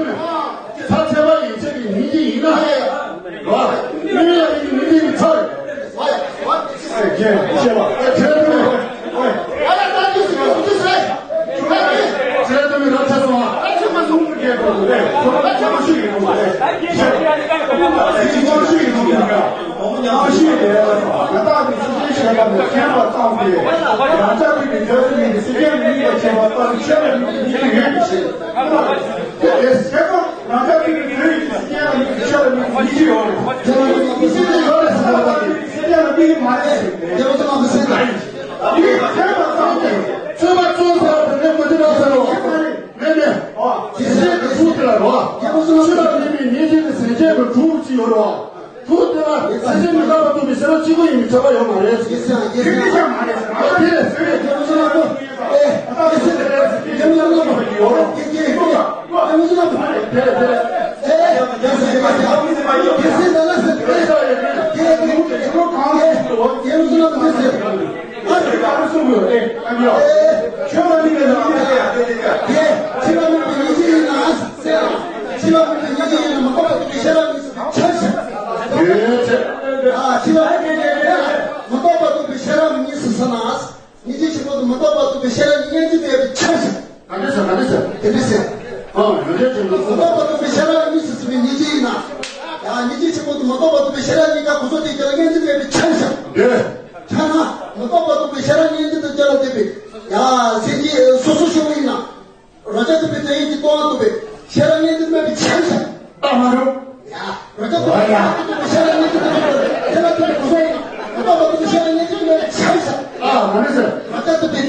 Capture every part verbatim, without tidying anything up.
ཐུབ་མེད། ཚར་ཚད་པ་ཡན་ཆད་ཀྱི་ཉིན་གཅིག་ཡིན་ན། རོ། ཉིན་ལ་ཡིན་ཉིན་གཅིག་ནི་ཚར། ཨེ་ཁྱེད་ཤེས་པ། ཨེ་ཁྱེད་ཐུབ་མེད། ཨེ། ཁྱེད་ཐུབ་མེད་ར་ཆ་སོང་ཨ། ཁྱེད་མ་སོང་གི་གོ་རེད། ཁྱེད་མ་ཤི་གི་གོ་རེད། ཁྱེད་མ་ཤི་གི་གོ་རེད། ཨོ་ཉམས་ཤིག་རེད། ང་དག་གི་སྲིད་སྐྱོང་བྱས་པ་ནི་ཁྱད་པར་བཏང་སྟེ། རང་ཅག་གི་མི་ཚོའི་མི་གི་སྲིད་སྐྱོང་མི་གི་ཁྱད་པར་བཏང་ཁྱད་པར་མི་གི་ཡོད་པའི་ཕྱིར། དེ་ཁྱད་པར་རང་ཅག་གི་མི་ཚོའི་སྲིད་སྐྱོང་མི་གི་ཁྱད་པར་མི་གི་ཡོད་པའི་ཕྱིར། སྲིད་སྐྱོང་མི་གི་མ་རེད། དེ་བ་ཚང་མ་མི་སྲིད་ད་ཡིན། དེ་ཁྱད་པར་བཏང་སྟེ། ཚོད་པ་ཚོད་ཟེར་བ་དེ་ནས་མ་དེ་རང་ཟེར་རོ། མེད་མེད། དེ་ཚེ་གི་ཚུལ་དེ་ལ་རོ། ཕྱི་མ་མི་མི་ཉེས་ཅན་དེ་ཟེར་བྱས་པའི་གྲུབ་ཀྱི་ཡོད་རོ། ཐུགས་དེ་ལ་སེམས་ཅན་མི་རྟག་པ་རྟོགས་པའི་ཤེས་རབ་གཅིག་པུ་ཡིན་པའི་ཁྱབ་པ་ཡོད་མ་རེད། ཡེ་སེ་ཡེ་སེ། ཡེ་སེ་མ་རེད་ཟེར་ན་དེ་ལས་ཟེར་རེད། ཡེ་སེ་ལ་ལོ། ཨེ། ཡེ་སེ་དེ་ལས་ཟེར་ཡེ་སེ་ལ་ལོ། ཡོད་རེད། ཡེ་སེ་ཡེ་སེ། ཡེ་སེ་ལ་ལོ། དེ་ལས་དེ་ལས། ཨེ། ཡེ་སེ་ཡེ་སེ། ཡེ་སེ་ལ་ལ་ཟེར། ཡེ་སེ་ཡེ་སེ། དེ་ལས་དེ་ལས་ཟེར། ཡེ་སེ་ལ་ལོ་ཟེར། ཨ་རེ་ཨ་རེ་གསུང་དགོས་ཨེ། ཨ་ནི་ཡོད། ཨེ། ཁྱོད་ལ་ནི་མེད་ལ་ཨ་ནི་ཡོད། ཡེ། ཕྱི་མ་མི་མི་ཉེས་ཅན་ཡིན་ན་ཟེར། ཕྱི་མ་མི་མི་ཉེས་ཅན་ཡིན་ན་མ་གཏོགས་པ་དེ་ཤེས་རབ་གཉིས་སུ་ཆ་ཤ། ཡོད་ཚེ། ཨ་ཕྱི་མ་མི་མི་ཉེས་ཅན་ཡིན་ན་མ་གཏོགས་པ་རྟོགས་པའི་ཤེས་རབ་གཉིས་སུ་ཟེར་ན། ཉེས་ཅན་ཆེན་པོ་དང་མ་རྟོགས་པ་རྟོགས་པའི་ཤེས་རབ་གཉིས་མཉམ་གཅིག་ཏུ་ཡོད་པའི་ཆ་ཤ། ག་འདྲ་ཟེར་ག་འདྲ་ཟེར། དེ་འདྲ་ཟེར། ཨ་ཡོད་ཚེ་ཆེན་པོ་མ་གསུངས་པ། རྟོགས་པ་རྟོགས་པའི་ཤེས་རབ་གཉིས་སུ་ཟེར་བའི་ཉེས་ཅན་ཡིན་ན། ཡ་ཉེས་ཅན་ཆེན་པོ་དང་མ་རྟོགས་པ་རྟོགས་པའི་ཤེས་རབ་གཉིས་ཀ་གོ་ས་དེ་རྒྱ་ལ་མཉམ་གཅིག་ཏུ་ཡོད་པའི་ཆ་ཤ། ཡོད། ཆ་ན། མ་རྟོགས་པ་རྟོགས་པའི་ཤེས་རབ་མཉམ་གཅིག་ཏུ་རྒྱ་ལ་དེ་བས། ཡ་སེམས་ཅན་སོ་སོ་ཤོར་བ་ཡིན་ན། རང་རྐྱ་ཐུབ་པའི་དོན་ཡིན་གྱི་རྟོགས་པ་རྟོགས་པའི་ཤེས་རབ་མཉམ་གཅིག་ཏུ་མེད་པའི་ཆ་ཤ། ད་མ་རུང་། ཡ། རང་རྐྱ་ཐུབ་པའི་དོན་ཡིན་གྱི་རྟོགས་པའི་ཤེས་རབ་མཉམ་གཅིག་ཏུ་མེད་པའི་ཤེས་རབ་ཐུབ་པའི་གོ་ས་ཡིན་ན། མ་རྟོགས་པ་རྟོགས་པའི་ཤེས་རབ་མཉམ་གཅིག་ཏུ་མེད་པའི་ཆ་ཤ། ཨ་མ་རེད་ཟེར། རང་རྐྱ་ཐུབ་པའི་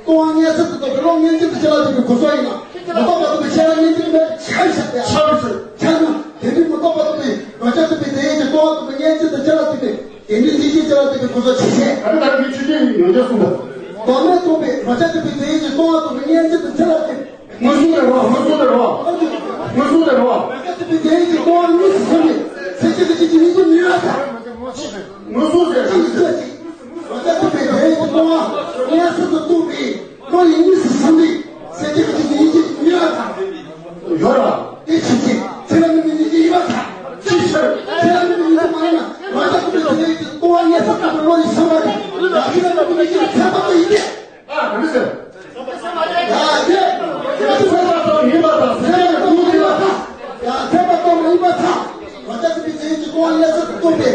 དོན་ཡིན་གྱི་རྟོགས་པའི་བློ་མཉམ་གཅིག་ཏུ་རྒྱ་ལ་དེ་བས་གོ་ས་ཡིན་ན། མ་རྟོགས་པ་རྟོགས་པའི་ཤེས་རབ་མཉམ་གཅིག་ཏུ་མེད་པའི་ཆ་ཤ། ཆ་ཤ། ཆ་ན། དེ་ནི་མ་རྟོགས་པ་རྟོགས་པའི་རང་རྐྱ་ཐུབ་པའི་དོན་ཡིན་གྱི་རྟོགས་པ་རྟོགས་པའི་མཉམ་གཅིག་ཏུ་རྒྱ་ལ་དེ་བས། དེ་ནི་ཉེས་ཅན་རྒྱ་ལ་དེ་བས་གོ་ས་ཆ་ཤས། ད་ནི་ད་ནི་ཆོས་ཅན་ཡོན་ཏན་གསུངས་པ། དོན་མེད་སྟོང་པའི་རང་རྐྱ་ཐུབ་པའི་དོན་ཡིན་གྱི་རྟོགས་པ་རྟོགས་པའི་མཉམ་གཅིག་ཏུ་རྒྱ་ལ་དེ་བས། མངོན་སུམ་དུ་རེད་བ། མངོན་སུམ་དུ་རེད་བ། མངོན་སུམ་དུ་རེད་བ། རང་རྐྱ་ཐུབ་པའི་དོན་ཡིན་གྱི་རྟོགས་པ་གཉིས་སུ་གསུམ་པའི་སེམས་ཅན་གྱི་ཆོས་ཅན་ཉིད་ཀྱི་མི་ཡོད་པར་ཐལ། མངོན་སུམ་ཟེར་ན། རང་རྐྱ་ཐུབ་པའི་དོན་ཡིན་གྱི་རྟོགས་པ་མངོན་སུམ་དུ་རྟོགས་པའི་བློ་ཡིས་གཉིས་སུ་གསུམ་པའི་སེམས་ཅན་གྱི་ཆོས་ཅན་ཉིད་ཀྱི་མི་ཡོད་པར་ཐལ། ཡོད་ར། དེ་ཕྱིར་ཅི། ཚེ་རབས་མི་མི་ཉིད་ཀྱི་ཡིན་པར་ཐལ། ཅི་ཕྱིར། ཚེ་རབས་མི་མི་ཉིད་ཀྱི་མ་ཡིན་ན། རང་རྐྱ་ཐུབ་པའི་དོན་ཡིན་གྱི་རྟོགས་པ་མངོན་སུམ་དུ་རྟོགས་པའི་བློ་ཡིས་གསུམ་པ་རེད། ཡང་ཚེ་རབས་མི་མི་ཉིད་ཀྱི་ཁྱད་པར་དུ་ཡིན་ཏེ། ཨ་ག་རེ་ཟེར། ཡ་ཡེ། ཡ་ཚེ་རབས་སྟོང་ཡིན་པར་ཐལ། ཚེ་རབས་སྟོང་ཡིན་པར་ཐལ། ཡ་ཚེ་རབས་སྟོང་མ་ཡིན་པར་ཐལ། རང་རྐྱ་ཐུབ་པའི་དོན་ཡིན་གྱི་རྟོགས་པ་མངོན་སུམ་དུ་རྟོགས་པའི་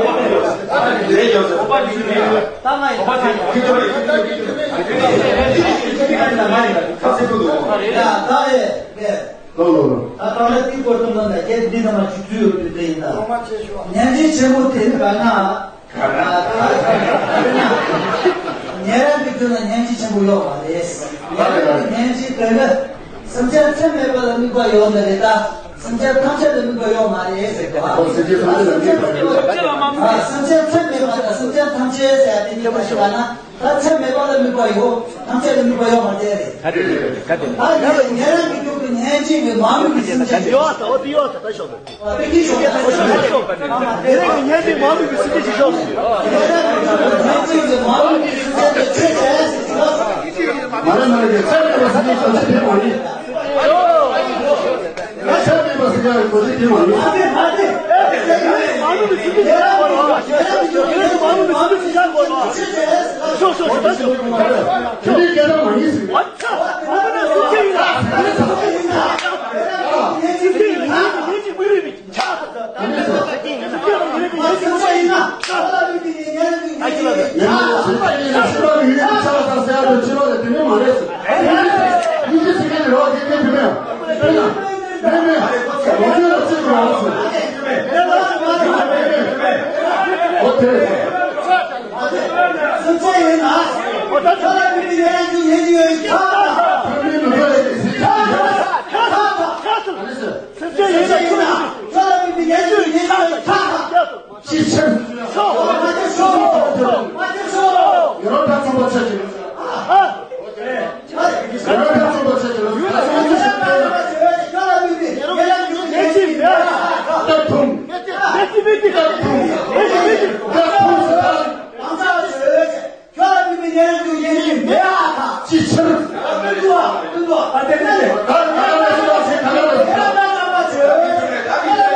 ད་ལྟ་ལ་དེའི་སྐོར་དུ་ལ་ད་ཁྱེད་འདི་ནང་མ་བཅུག་ཚུལ་ཡོད་དུས་དེ་ཡིན་ད། སྙན་ཆེན་ཆེན་པོ་དེ་ནི་ག་ན། ཉན་རང་གི་དོན་ལ་སྙན་ཆེན་ཆེན་པོ་ཡོད་མ་རེད། ཉན་རང་གི་སྙན་ཆེན་དོན་ལ་སེམས་ཅན་ཚད་མེད་པ་ལ་དམིགས་པ་ཡོད་ནི་རེད་ད། སེམས་ཅན་ཐམས་ཅད་ལ་དམིགས་པ་ཡོད་མ་རེད་ཟེར་གོ། སེམས་ཅན་ཐམས་ཅད་ལ་དམིགས་པ་ཡོད། སེམས་ཅན་ཚད་མེད་པ་དང་སེམས་ཅན་ཐམས་ཅད་ཟེར་ཡ་དེ་གཉིས་ཀ་ཞིག་ལ་ན། ད་ཚད་མེད་པ་ལ་དམིགས་པ་ཡོད། ཐམས་ཅད་ལ་དམིགས་པ་ཡོད་མ་རེད། ག་དེ་རེད། ག་དེ་རེད། ད་ཉན་རང་གི་དོན་གྱི་སྙན་ཆེན་གྱི་མ་དམིགས་པའི་སེམས་ཅན་ཡོད་ད། འོ་དེ་ཡོད་ད། ད་ཤོག་ད། དེ་རིང་གི་སྙན་ཆེན་མ་དམིགས་པའི་སེམས་ཅན་ཞིག་ཤོག་མ་རེད་མ་རེད། ཚད་མེད་པ་སེམས་ཅན་ཞིག་དེ་མ་ཡིན། ཚད་མེད་པ་སེམས་ཅན་གྱི་གོ་ཆེན་དེ་མ་ཡིན། ཤོག་ཤོག་ཤོག་ད་ཤོག་དེ་ནི་སྐད་གྲགས་མ་ཡིན་ཟེར། སེམས་ཅན་ཡིན་ན་ཁྱོད་ལ་དམིགས་པའི་ཉེས་སྤྱོད་ཡིན་ན་ཁྱོད་ལ་ཁྱོད་ལ་ཅི་ཕྱིར། ཤོག་མ་ཁྱོད་ཤོག་མ་ཁྱོད་ཤོག་ཡ་རབས་གྲྭ་ཚང་པ་ཆོས་ཀྱི། ཡ་རབས་གྲྭ་ཚང་པ་ཆོས་ཀྱི་ལོ། ཁྱོད་ལ་དམིགས་པའི་ཉེས་སྤྱོད་ཡིན་ན་སྟབས་ཐུང་། སྟབས་ཐུང་། སྟབས་ཐུང་ཟེར། ཁྱོད་ལ་དམིགས་པའི་ཉེས་སྤྱོད་ཡིན་ནི་མེད་ཨ་ཐ། ཅི་ཕྱིར། ཨ་ཀུན་ཏུ་ཨ་ཀུན་ཏུ་ཨ་དེ་ནས་ད་ང་ལ་ཞུ་བ་ཞིག་ག་ལ་རེད། ད་ང་ལ་ཞུ་བ་ཞིག་ག་ལ་རེད། ད་ང་ལ་ཞུ་བ་ཞིག་ག་ལ་རེད།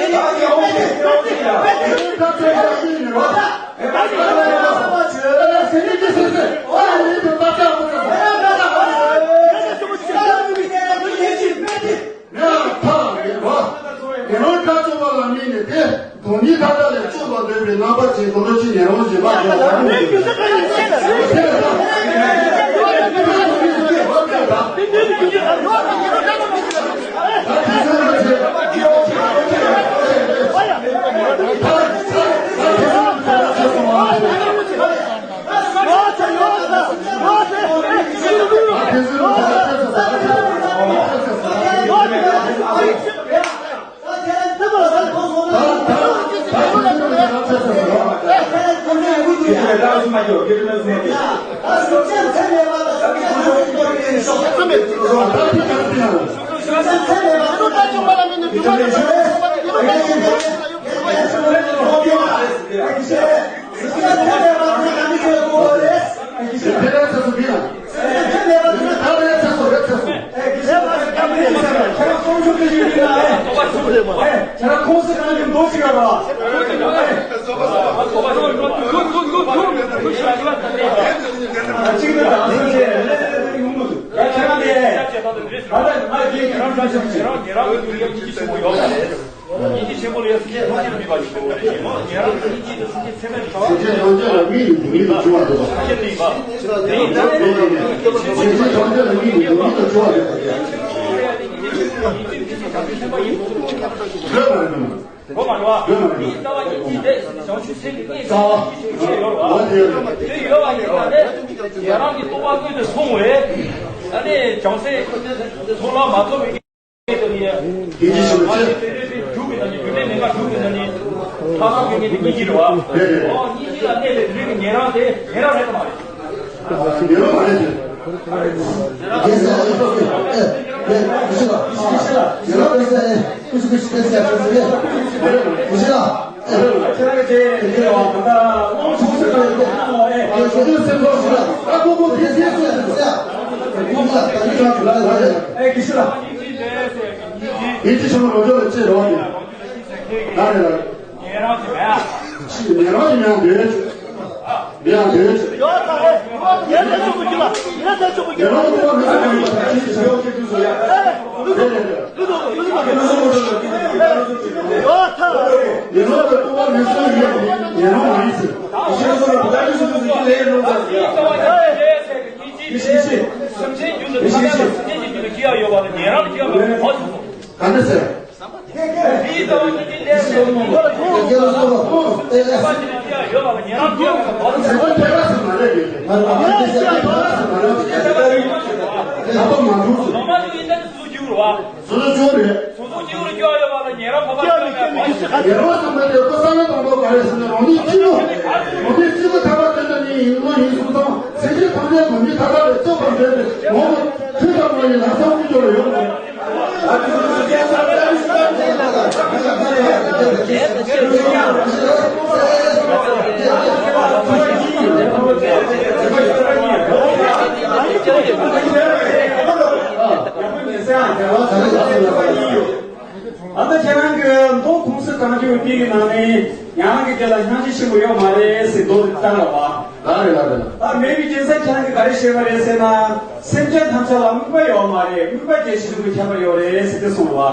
ཡང་ཐག་ཉེ་བ། ཉེ་བར་ཐག་ཚོད་པ་ལ་དམིགས་ནས་དེ་སྡུག་བསྔལ་མཐའ་དག་ལས་སྐྱོབ་པར་འདོད་པའི་རྣམ་པ་ཅན་དུ་འགྲོ་ཕྱིར་ཉན་རང་བཞིན་པ་དགེ་བ་སྒོམ་དགོས། སེམས་ཅན་ཡོངས་རྫོགས་ལ་དམིགས་ནས་སྡུག་བསྔལ་དུ་བྱུང་བ་རེད་པ། སེམས་ཅན་ཡོངས་རྫོགས་ལ་དམིགས་ནས་སྡུག་བསྔལ་དུ་བྱུང་བ་རེད་པ། སེམས་ཅན་ཡོངས་རྫོགས་ལ་དམིགས་ནས་སྡུག་བསྔལ་དུ་བྱུང་བ་རེད་པ། འདོད་མ་རེད་པ། འདོད་མ་རེད་པ། འདོད་མ་རེད་པ། རྩ་བ། འོ་དེ་ཡོད་རེད། དེ་ཡོད་པ་ཡིན་ན་ནི་ཉན་རང་གི་རྟོགས་པ་ཀུན་ཏུ་སོང་བས། ད་ནི་བྱང་སེམས་ཚོགས་ལ་མ་ཐོབ་པའི། ཡིན་གྱི་ཞུ་ཅེས། རྒྱུ་གི་ནང་ནས་རྒྱུ་མེད་མེད་པ་རྒྱུ་གི་ནང་ནས་ལྷག་བསམ་གྱི་ངེས་དེ་གཉིས་ཀྱི་རེད་བ། རེད་རེད། ཨོ་གཉིས་ཀྱི་ལ་གནས་པའི་ལུས་ཀྱི་ཉན་རང་དེ་ཉན་རང་རེད་དམ་མ་རེད། ཉན་རང་མ་རེད་དེ། རྒན་ཟེར་ཨེ་ཨེ་ཨེ་ཨེ་ཀུ་ཤི་ལ་ཀུ་ཤི་ལ་ཉན་རང་རེད་ཟེར་ཨེ་ཀུ་ཤི་ཀུ་ཤི་ཀུ་ཤི་ཀུ་ཤི་ལ། ཡིན་གྱི་ཞུ་ལོ་ཇོ་ལ་ཅེས་རོགས་ཡིན། ད་རེད་ལ། ཉན་རང་གི་མེད། ཉན་རང་གི་མེད་འདོད། མེད་འདོད། ཡོད་ད་རེད། ཡོད་ད་ཆོག་གི་ལ། ཡོད་ད་ཆོག་གི་ལ། ཉན་རང་གི་ལྟོ་བ་མེད་ས་ཡོད་པ་ཅི་ཞིག་ཡོད་ཀྱི་དུས་སུ་ཡ། རེད་རེད་རེད། ཡོད་ད། ཉན་རང་གི་ལྟོ་བ་མེད་ས་ཡོད་ཉན་རང་མ་ཡིན་ཟེར། ཤེས་སོང་ལ་བདག་གི་སུ་དུས་སུ་ཡིད་ལས་ཡོད་ལོ་ཟེར་ཡ། ཡེ་ཤེས་ཡེ་ཤེས། སེམས་ཅན་རྒྱུད་དུ་ཐ་ན་སེམས་ཅན་གྱི་རྒྱུད་དུ་སྐྱེ་ཡ་ཡོད་པ་ལ་ཉན་རང་སྐྱེ་བ་མེད་གོ་ཆོག་གསུངས། ག་འདྲ་ཟེར། དེའི་ལྟ་བ་ཉིད་ཀྱི་ལས་སུ་སེམས་ཅན་རྒྱུད་དུ་སྐྱེ་ཡ་ཡོད་པ་ལ་ཉན་རང་སྐྱེ་བ་མེད་གོ་ཆོག་གསུངས། ལོ་མ་ལུག་ཡིན་ན་སུ་སྐྱེ་བ་རེད་བ། སོ་སོ་སྐྱེ་བོ་རེད། སོ་སོ་སྐྱེ་བོ་རེ་སྐྱེ་བ་ཡོད་པ་ལ་ཉེ་རབས་འཕགས་པ་སྐྱེ་བ་མེད་པ། ཉེ་རབས་སམ་པ་དེ་ཁོ་བསམ་བློ་གཏོང་དགོས་ག་རེ་ཟེར་ན་རང་ཉིད་གཅིག་པུ། རང་ཉིད་གཅིག་པུ་ཐར་པ་དེ་ལྟ་ནི་ཡིན་ལོ་ཡིན་གསུངས་ཙང་སེམས་ཅན་ཐམས་ཅད་དོན་གྱི་ཐར་པ་ལས་སྐྱོབ་པར་མཛད་དེ་ངོ་བོ་ཐུན་དང་མ་ཡིན་ལྷག་བསམ་ཀུན་སྦྱོར་ཡོད་པ་རེད། ཨ་ད་ཁྱེད་རང་གི་མདོ་ཁུངས་སུ་དྲངས་རྒྱུ་དེ་གི་ནང་ནས་ཡང་གི་རྒྱུད་ལ་སྙིང་རྗེ་ཆེན་པོ་ཡོད་མ་རེད་ཟེར་མདོ་དེ་བཏང་ལ་བ། ད་རེད་ད་རེད། ད་མེད་པའི་རྒྱུ་མཚན་ཁྱེད་རང་གིས་ག་རེ་བཤད་པ་རེད་ཟེར་ན། སེམས་ཅན་ཐམས་ཅད་ལ་དམིགས་པ་ཡོད་མ་རེད། དམིགས་པ་རྒྱལ་ཆེན་པོའི་ཁྱད་པར་ཡོད་རེད་ཟེར་ཏེ་གསུངས་པ།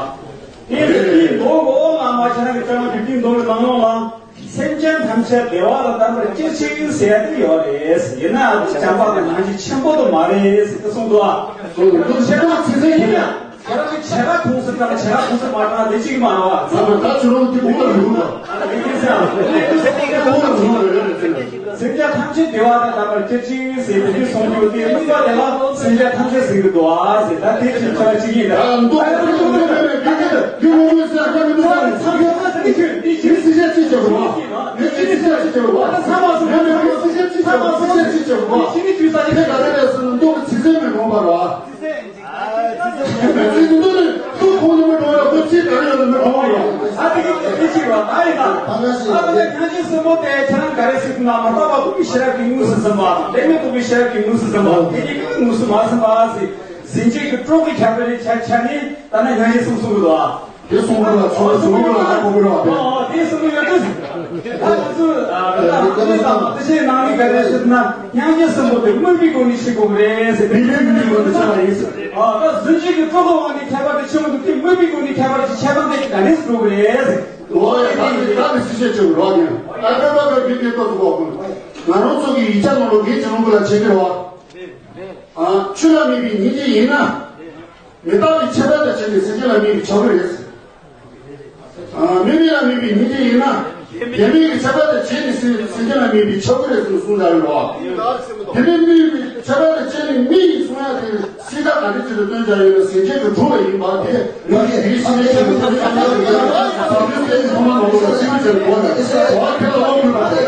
དེ་ཡིན་དུས་དེའི་མདོ་གོ་ལ་མ་ཁྱེད་རང་གི་བཅའ་མ་བརྒྱུད་པའི་མདོ་གི་ནང་ལོགས་ལ། སེམས་ཅན་ཐམས་ཅད་བདེ་བ་དང་ལྡན་པར་གྱུར་ཅིག་ཟེར་ཡ་དེ་ཡོད་རེད། ཡིན་ནའང་དེ་བྱམས་པ་དང་སྙིང་རྗེ་ཆེན་པོ་དུ་མ་རེད་ཟེར་ཏེ་གསུངས་འདུག་ཨ། ཁྱེད་རང་ཚིག་ཟིན་ཡིན་ཡང་། ཁྱེད་རང་གི་བྱེ་བྲག་ཁུངས་སུ་དང་བྱེ་བྲག་ཁུངས་སུ་མ་དྲངས་དེ་གཅིག་མ་རེད་བ། ང་ཚོ་ད་ཆུ་རོང་དེ་མི་ལྟར་མི་རུང་བ། ཨ་ནི་ཁྱེད་ཚོས་ཨ། སེམས་ཅན་ཐམས་ཅད་བདེ་བ་དང་ལྡན་པར་གྱུར་ཅིག་ཟེར་དེ་དུས་གསུངས་རྒྱུ་དེ་དམིགས་པ་དེ་ལ་སེམས་ཅན་ཐམས་ཅད་ཟེར་གྱི་འདུག་ཨ་ཟེར། ད་དེ་ཕྱིར་ཁྱེད་རང་གཅིག་ཡིན་ད། ཨ་མདོ་ཁོ་ཚོ་མི་མེད་མེད་དེ་དེ་དེ་ངོ་མ་ཟེར་ཁ་མི་འདུག་ས་རེད། ཚང་མ་ཚང་མ་དེ་ཁྱོད་དེ་ཁྱོད་དེ་ཁྱོད་སྲིད་ཞབས་ཅིག་བྱེད་དགོས་བ། ངས་ཁྱོད་སྲིད་ཞབས་ཅིག་བྱེད་དགོས་བ། ཚང་མ་ཚང་མ་ངས་ཁྱོད་སྲིད་ཞབས་ཅིག་བྱེད་དགོས་བ། སྲིད་ཞབས་ཅིག་བྱེད་དགོས་བ། ཁྱེད་ནི་ཁྱོད་ས་ཁྱེད་ད་རེ་རེ་སོང་ན་མདོ་གི་ཚིག་ཟིན་མི་ངོམ་པ་རེད་བ། ཚིག་ཟིན་མདོ་ནི་ཁོ་ཁོང་ནི་མི་འགྲོ་ཡ་ཁོ་ཚིག་ག་རེ་ཡོད་ནི་མི་གོ་བ་རེད། ཨ་དེ་གི་དེ་ཅིག་རེད་བ། ཨ་ཡིན་ད། ཨ་ད་སྙིང་རྗེ་གསུམ་པོ་དེ་ཁྱེད་རང་ག་རེ་ཟེར་གི་ན་མ་བརྟགས་པ་ཀུན་གྱི་ཤེས་རབ་ཀྱིས་དངོས་སུ་ཟིན་པ་དང་དེ་མེད་རྟོགས་པའི་ཤེས་རབ་ཀྱིས་དངོས་སུ་ཟིན་པ་དང་དེ་གཉིས་ཀྱིས་དངོས་སུ་མ་ཟིན་པ་ཟེར། ཟིན་བྱེད་ཀྱི་གྲོགས་ཀྱི་ཁྱད་པར་ཆ་ཆ་ནི་ད་ནི་སྙིང་རྗེ་གསུམ་གསུང་གི་འདུག་ཨ། དེ་གསུང་གི་ལ་ཚོར་གསུང་གི་ལ་ཁོ་གི་ར་དེ། ཨོ་དེ་གསུང་གི་ཡོད་དུས། ད་ང་ཚོས་ཨ་ད་ལྟ་དེ་ནང་ནས་ག་རེ་ཟེར་ན་སྙིང་རྗེ་གསུམ་པོ་དེ་དམིགས་པའི་སྒོ་ནས་ཤེས་དགོས་རེད་ཟེར། དམིགས་པའི་སྒོ་ནས་ཤེས་པ་ཡིན་ཟེར། ཨ་ད་ཟིན་བྱེད་ཀྱི་གྲོགས་ཀྱི་དབང་ནས་ཁྱད་པར་དེ་ཆེན་པོ་འདུག་དེ་དམིགས་པའི་སྒོ་ནས་ཁྱད་པར་གྱི་ཁྱད་པར་དེ་ག་ནས་སུ་འགྲོ་གི་རེད་ཟེར། ཨོ་ཡ་ད་དེ་ད་དེ་སུ་ཤེས་ཀྱི་རོགས་ཡིན། ཨ་ད་ད་ད་དེ་དེ་ཏོག་ཏོག་ང་རང་ཚོ་གི་ཡིག་ཆ་ནང་ལོགས་ངེད་ཀྱི་ནང་ཁུལ་ལ་བྱེད་ཀྱི་རེད་བ། ཨ་ཆོས་ལ་དམིགས་པའི་སྙིང་རྗེ་ཡིན་ན། མི་རྟག་པའི་ཁྱད་པར་དང་བཅས་ནས་སེམས་ཅན་ལ་དམིགས་པའི་ཆགས་པ་རེད། ཨ་མི་མི་ལ་དམིགས་པའི་སྙིང་རྗེ་ཡིན་ན། དེ་མིན་གྱི་ཁྱད་པར་དང་བཅས་ནས་སེམས་ཅན་ལ་དམིགས་པའི་ཆགས་པ་རེད་ཟེར་གསུངས་བཞག་ཡོད་པ། དེ་མིན་དམིགས་པའི་ཁྱད་པར་དང་བཅས་ནས་མི་ཡིན་གསུང་ཡ་དེ་སྲིད་དང་ག་འདྲ་ཅིག་ཏུ་སྟོན་བཞག་ཡོད་ན་སེམས་ཅན་གྱི་གྲོགས་ལ་ཡིན་པ་དེ། ང་གིས་དེའི་ཕྱི་མའི་ཆེད་དུ་ཐབས་ཤེས་བྱས་ནས་བཟང་པོའི་སེམས་ཀྱི་ཐོག་མ་ནང་ལོགས་ལ་སེམས་ཅན་གྱི་གོ་ནས་བ་ཁྱེད་ལ་དབང་དགོས་པ།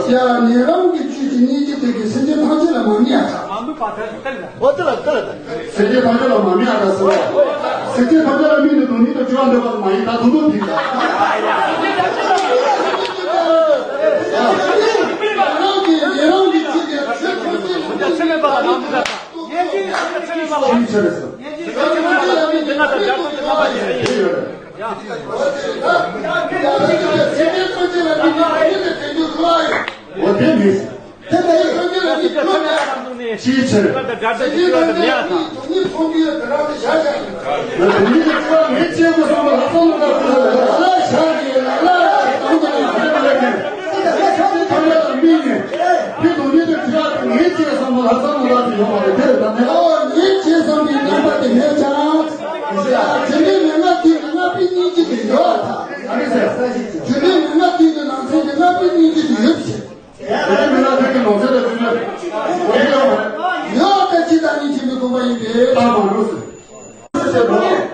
ཡ་ཉན་རང་གི་བཅུད་ཀྱི་སྙིང་རྗེ་དེ་གིས་སེམས་ཅན་ཐམས་ཅད་ལ་མ་དམིགས་ཨ་ད། འོ་དེ་ལ་དེ་ལ་དེ། སེམས་ཅན་ཐམས་ཅད་ལ་མ་དམིགས་ཨ་ད་ཟེར་བ། སེམས་ཅན་ཐམས་ཅད་ལ་དམིགས་ནས་སྡུག་བསྔལ་དང་སྐྱོ་བ་འདོད་པ་མ་ཡིན་ད་དུང་དུ་དེ། ཉན་རང་གི་ཉན་རང་གི་བཅུད་ཀྱི་ཆོས་ཐམས་ཅད་ལ་དམིགས་ནས། ཡིན་ཆེ་རེད་ཟེར། འོ་དེ་མིན། ཅིའི་ཕྱིར། ང་དུ་མི་ནི་ཚོར་བ་ངེས་ཅན་གྱི་བསམ་བློ་ལྷག་བསམ་ལ་ལ་ལ་ཤར་གྱི་ལ་ལ་ལ་དང་དུ་ནི་ཁྱེད་ལ་ནི། ཁྱེད་དུ་མི་ནི། ཁྱེད་དུ་མི་ནི་དྲི་བ་དང་ངེས་ཅན་བསམ་བློ་ལྷག་བསམ་ལ་ལ་དུ་ཡོང་བ་རེད་དེ་རེད་ད་ནི། ཨོ་ངེས་ཅན་བསམ་པའི་རྣམ་པ་དེ་མེད་ཀྱང་། དེ་ནི་མི་ང་དེ་ང་པའི་སྙིང་རྗེ་དེ་ཡོད་ད། ཨ་ནི་ཟེར། དེ་ནི་མི་ང་དེ་ནི་ནང་ཚན་དེ་ང་པའི་སྙིང་རྗེ། ཀྱི་ཡོད་ཅེས། དེ་མི་ལ་ཁྱེད་ཀྱི་ནོར་འཁྲུལ་དང་བསྟུན་ནས་འོ་ཡོད་པ་རེད། ཡོད་པའི་ཕྱིར་བདག་ཉིད་མཁྱེན་པའི་སྟོང་པ་ཡིན་ཏེ། ད་མ་འགྲོ་ཟེར། ཟེར་བ།